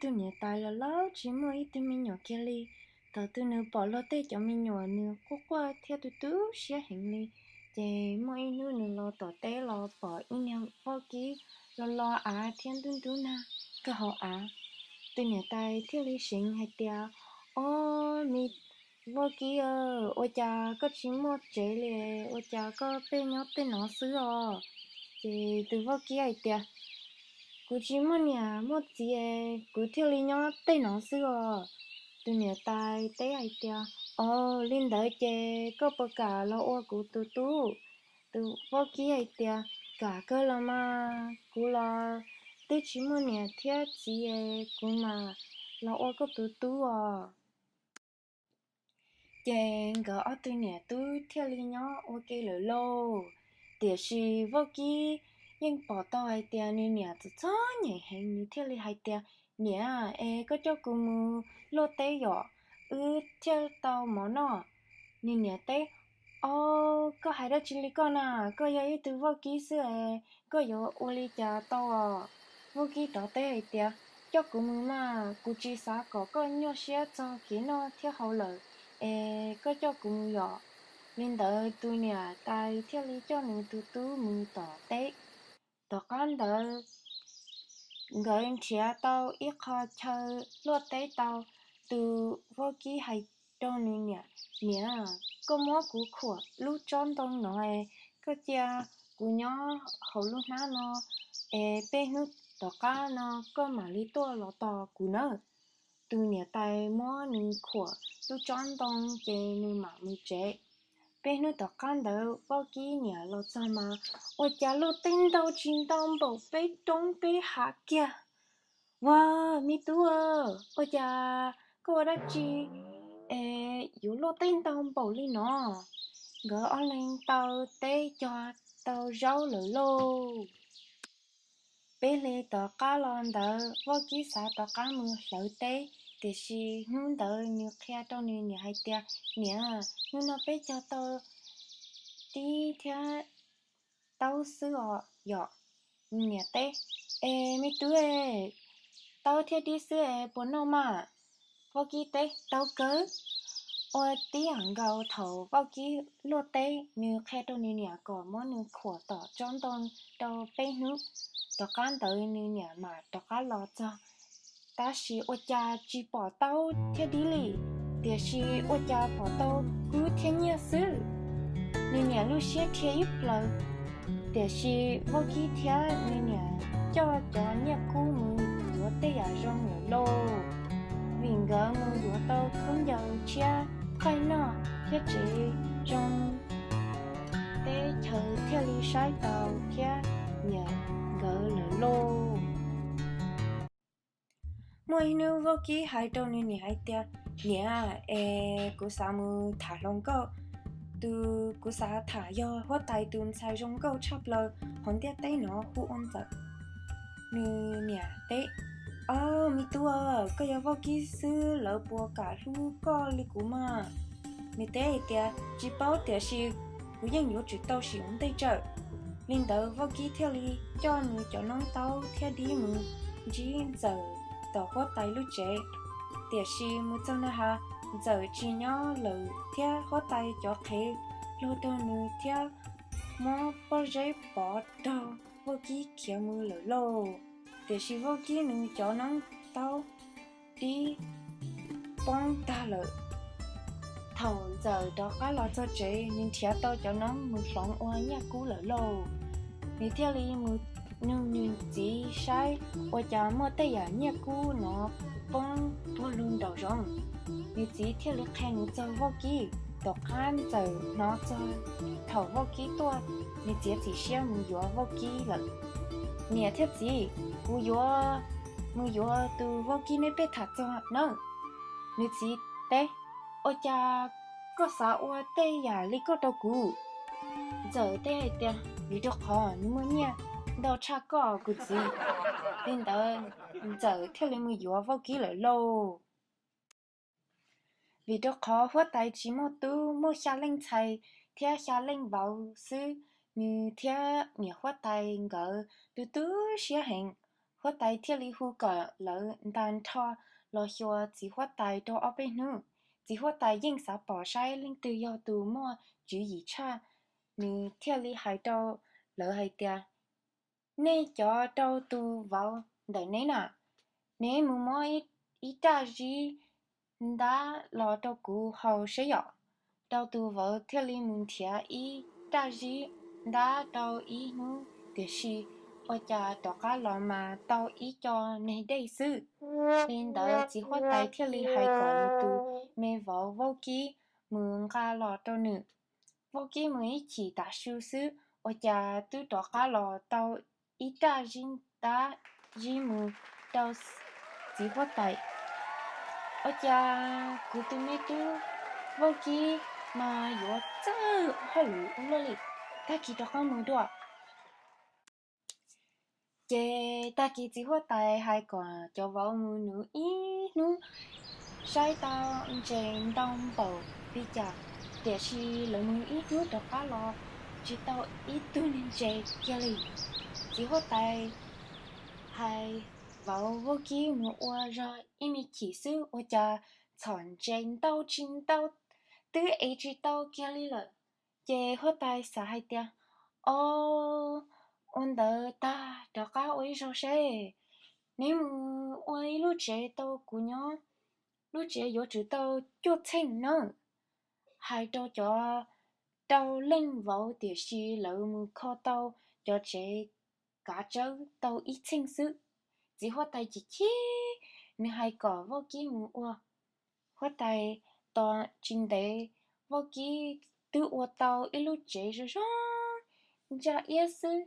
Tus niam tais los laus tsis muaj ib tug me nyuam kiag li. Thaum twg nws pom luag tej cov me nyuam nws quaj quaj thiab tu tu siab heev li. Ces muaj ib hnub nws los tom teb los pom ib niag vaub kib los los av thiab ntub ntub nag kawg hauv av. Tus niam tais thiaj li seev hais tias, Ob, me vaub kib, ua cas koj tsis muaj tsev li? Ua cas koj pheej nyob tej no xwb os? Ces tus vaub kib hais tias, Kuv tsis muaj niam muaj txiv, kuv thiaj li nyob tej no xwb os. Tus niam tais teb hais tias, Aub, li ntawd ces koj puas kam los ua kuv tus tub? Tus vaub kib hais tias, Kam kawg los mas, kuv los twb tsis muaj niam thiab txiv, kuv mam los ua koj tus tub os. Ces nkawd ob tug niam tub thiaj li nyob ua ke lawm lauj. Tiam sis vaub kib yeej pom tau hais tias nws niam txom txom nyem heev, nws thiaj li hais tias, Niam, es koj coj kuv mus luaj teb yom, wb thiaj tau mov noj. Nws niam teb, Ob, koj hais dab tsi li koj na? Koj yog ib tug vaub kib xwb es koj yuav ua li cas tau os? Vaub kib rov teb hais tias, Coj kuv mus mas, kuv tsis xav kom koj nyuaj siab txog kev noj thiab haus lawm, es koj coj kuv mus yom. Li ntawd tus niam tais thiaj li coj nws tus tub mus tom teb. Tom qab ntawd nkawd nrhiav tau ib qho chaw luaj teb tau. Tus vaub kib hais rau nws niam, Niam, koj muab kuv khuam lub tsob ntoo no, koj cia kuv nyob hauv lub hnab no, es peb hnub tom qab no koj mam li tuaj los tos kuv nawb. Tus niam tais muab nws khuam lub tsob ntoo ces nws mam mus tsev. Peb hnub tom qab ntawd vaub kib niam los txog mas ua cas luaj teb ntau tsis ntau npaum peb roob peb hav kiag. Vaj, me tub, ua cas koj ua dab tsi es yuav luaj teb ntau npaum li no? Nkawd ob leeg tau teb cog tau zaub lawm lauj. Peb hlis tom qab los ntawd vaub kib xav rov qab mus hlawv teb, tiam sis hnub ntawd nws qhia rau nws niam hais tias, Niam, hnub no peb cog tau tib thiab taub xwb os yom. Nws niam teb, Es me tub, taub thiab dib xwb es puas noj mas? Vaub kib teb, Tau kawg. Ua tib yam nkaus thaum vaub kib luaj teb, nws qhia rau nws niam kom muab nws khuam tom tsob ntoo rau peb hnub. Tom qab ntawd nws niam mam rov qab los txog, tab sis ua cas tsis pom taub thiab dib li, tiam sis ua cas pom tau kub thiab nyiaj xwb. Nws niam lub siab dhia ib plaws, tiam sis vaub kib thiab nws niam coj cov nyiaj kub mus yuav tej yam zoo lawm lauj. Vim nkawd mus yuav tau khaub ncaws tshiab, qaij noj thiab tsev zoo, teb chaws thiaj li saib taus thiab nyiam nkawd lawm lauj. Muaj ib hnub vaub kib hais rau nws niam hais tias, Niam, es kuv xav mus tham hluas nkauj. Tus kuv xav tham yog huab tais tus ntxhais zoo nkauj tshaj plaws hauv ntiaj teb no hu ua Ntxawm. Nws niam teb, Ob, me tub, koj yog vaub kib xwb, lawv puas kam hlub koj li kuv mas? Nws teb hais tias, Tsis paub, tiam sis kuv yeej yuav tsum tau sim ua ntej tsawm. Li ntawd vaub kib thiaj li coj nws cov noob taub thiab dib mus ntsib Ntxawm tom huab tais lub tsev. Tiam sis mus txog na has, Ntxawm tsis nyob lawm thiab huab tais cov qhev luag rau nws thiab muab pob zeb pov raug vaub kib khiav mus lawm lauj. Tiam sis vaub kib nws cov noob taub dib poob tag lawm. Thaum Ntxawm rov qab los txog tsev, nws nrhiav tau cov noob mus hloov ua nyiaj kub lawm lauj. Nws thiaj li mus nug nws txiv saib ua cas muaj tej yam nyiaj kub no poob tuag lug nraum zoov. Nws txiv thiaj li qhia nws txog vaub kib. Tom qab Ntxawm hnov txog thaum vaub kib tuaj, nws txiav txim siab mus yuav vaub kib lawm. Niam thiab txiv, kuv yuav mus yuav tus vaub kib neb peb tham txog nawb. Nws txiv teb, Ua cas koj xav ua tej yam li koj rau kuv? Ntxawm teb hais tias, Vim rau qhov nws muaj nyiaj ntau tshaj koj kuv txiv. Li ntawd Ntxawm thiaj li mus yuav vaub kib lawm lauj. Vim rau qhov huab tais tsis muaj tub, muaj xya leej ntxhais thiab xya leej vauv xwb, nws thiab niam huab tais nkawd tu tu siab heev. Huab tais thiaj li hu kom lawv nta nrho los xyuas txiv huab tais rau ob peb hnub. Txiv huab tais yeej xav pom saib leej twg yog tus muaj tswv yim tshaj. Nws thiaj li hais rau lawv hais tias, nej cov rau tus vauv ntawm neb na, neb mus muab ib raj zib ntab los rau kuv haus seb yom. Rau tus vauv thiaj li mus nrhiav ib raj zib ntab rau ib hnub, tiam sis ua cas rov qab los mas tau ib co neeg dej xwb. Li ntawd txiv huab tais thiaj li hais kom nws tus me vauv Vaub Kib mus nqa los rau nws. Vaub Kib mus ib chim tav su xwb, ua cas twb rov qab los tau ib raj zib ntab zib mus rau txiv huab tais. Ua cas kuv tus me tub Vaub Kib mas yuav txawj hauj lwm ua luaj li, tag kis rov qab mus dua. Ces tag kis txiv huab tais hais kom cov vauv mus nuv ib hnub saib tau ntses ntau npaum li cas, tiam sis lawv mus ib hnub rov qab los tsis tau ib tug ntses kiag li. Txiv huab tais hais vauv Vaub Kib mus ua zog ib me chim xwb, ua cas txhom ntses ntau tsis ntau twb ev tsis tau kiag li lawm. Ces huab tais xav hais tias, o, ua ntawd tag rov qab ua ib zaug seb, neb mus ua ib lub tsev tau kuv nyob, lub tsev yuav tsum tau cuaj txheej nawb. Hais rau cov rau leej vauv, tiam sis lawv mus kho tau cov tsev kav tsawb tau ib txheej xwb. Txiv huab tais chim chim, nws hais kom Vaub Kib mus ua. Huab tais tos tsis ntev, Vaub Kib twb ua tau ib lub tsev zoo zoo ntsa iab xwb.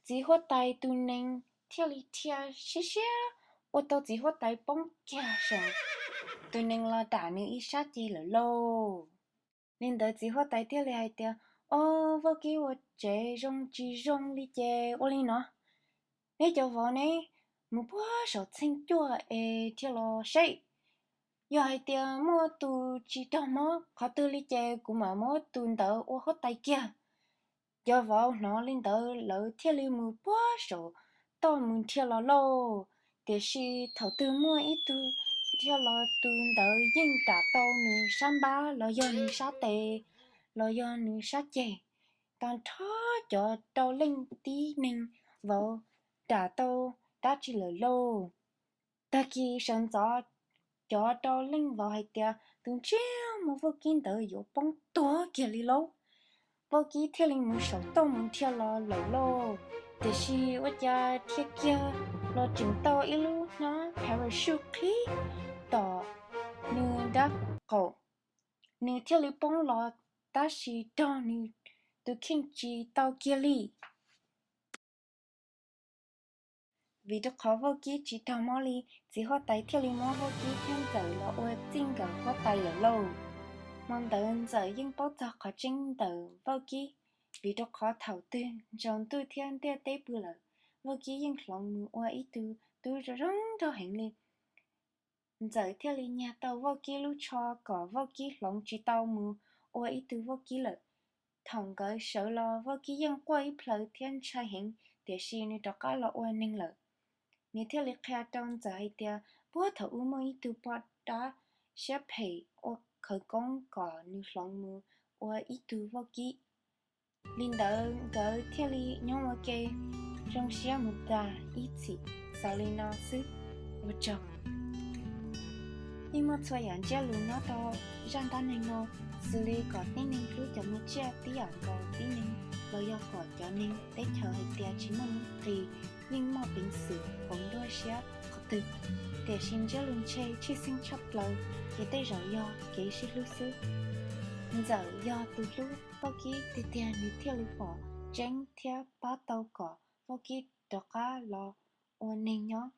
Txiv huab tais tus nees thiaj li dhia siab siab ua tau txiv huab tais poob kiag saum tus nees los dam nws ib sab ceg lawm lauj. Li ntawd txiv huab tais thiaj li hais tias, o, Vaub Kib ua tsev zoo tsis zoo li ces ua li no, neb cov vauv neb mus puag saum txheej cuaj es dhia los seb. Yog hais tias muaj tus tsis raug mob qhov twg li ces kuv mam muab tus ntawd ua huab tais kiag. Cov vauv hnov li ntawd lawv thiaj li mus puag saum toj mus dhia los lauj. Tiam sis thaum twg muaj ib tug dhia los tus ntawd yeej dam tau nws sab npab los yog nws sab tes los yog nws sab ceg. Tag nrho cov rau leej tib neeg vauv dam tau dab tsi lawm lauj. Tag kis sawv ntxov cov rau leej vauv hais tias tus ntsiag muaj Vaub Kib ntawd yuav poob tuag kiag li lauj. Vaub Kib thiaj li mus saum toj mus dhia los lawm lauj. Tiam sis ua cas dhia kiag los tseem tau ib lub hnab parachute qhib tom nws nrab qaum, nws thiaj li poob los tab sis raug nws tus kheej tsis tau kiag li. Vim rau qhov Vaub Kib tsis raug mob li, txiv huab tais thiaj li muab Vaub Kib thiab Ntxawm los ua txij nkawm huab tais lawm lauj. Hmo ntawd Ntxawm yeej paub txog qhov tseeb ntawm Vaub Kib, vim rau qhov thaum twg tsaus ntuj thiab ntiaj teb pw lawm, Vaub Kib yeej hloov mus ua ib tug tub zoo zoo nraug heev li. Ntxawm thiaj li nyiag tau Vaub Kib lub tsho kom Vaub Kib hloov tsis tau mus ua ib tug Vaub Kib lawm. Thaum nkawd sawv los Vaub Kib yeej quaj ib plhaw thiab ntshai heev, tiam sis nws rov qab los ua neeg lawm. Nws thiaj li qhia rau Ntxawm hais tias puag thaum ub muaj ib tug poj dab siab phem ua khawv koob kom nws hloov mus ua ib tug Vaub Kib. Li ntawd nkawd thiaj li nyob ua ke zoo siab mus tas ib txhis xaus li no xwb. Ua tsaug. Yeej muaj txhua yam ntsiab lus nyob rau zaj dab neeg no, xws li kom tib neeg hlub cov me tsiaj tib yam nkaus tib neeg, los yog kom cov neeg teb chaws hais tias tsis muaj nuj nqis, yeej muaj peev xwm hauv nruab siab qhov twg. Tiam sis ntsiab lus ntshe tshwj xeeb tshaj plaws, ces tej zaum yog kev sib hlub xwb. Ntxawm yog tus hlub Vaub Kib tiag tiag, nws thiaj li pom tseeb thiab pab tau kom Vaub Kib rov qab los ua neeg nyob.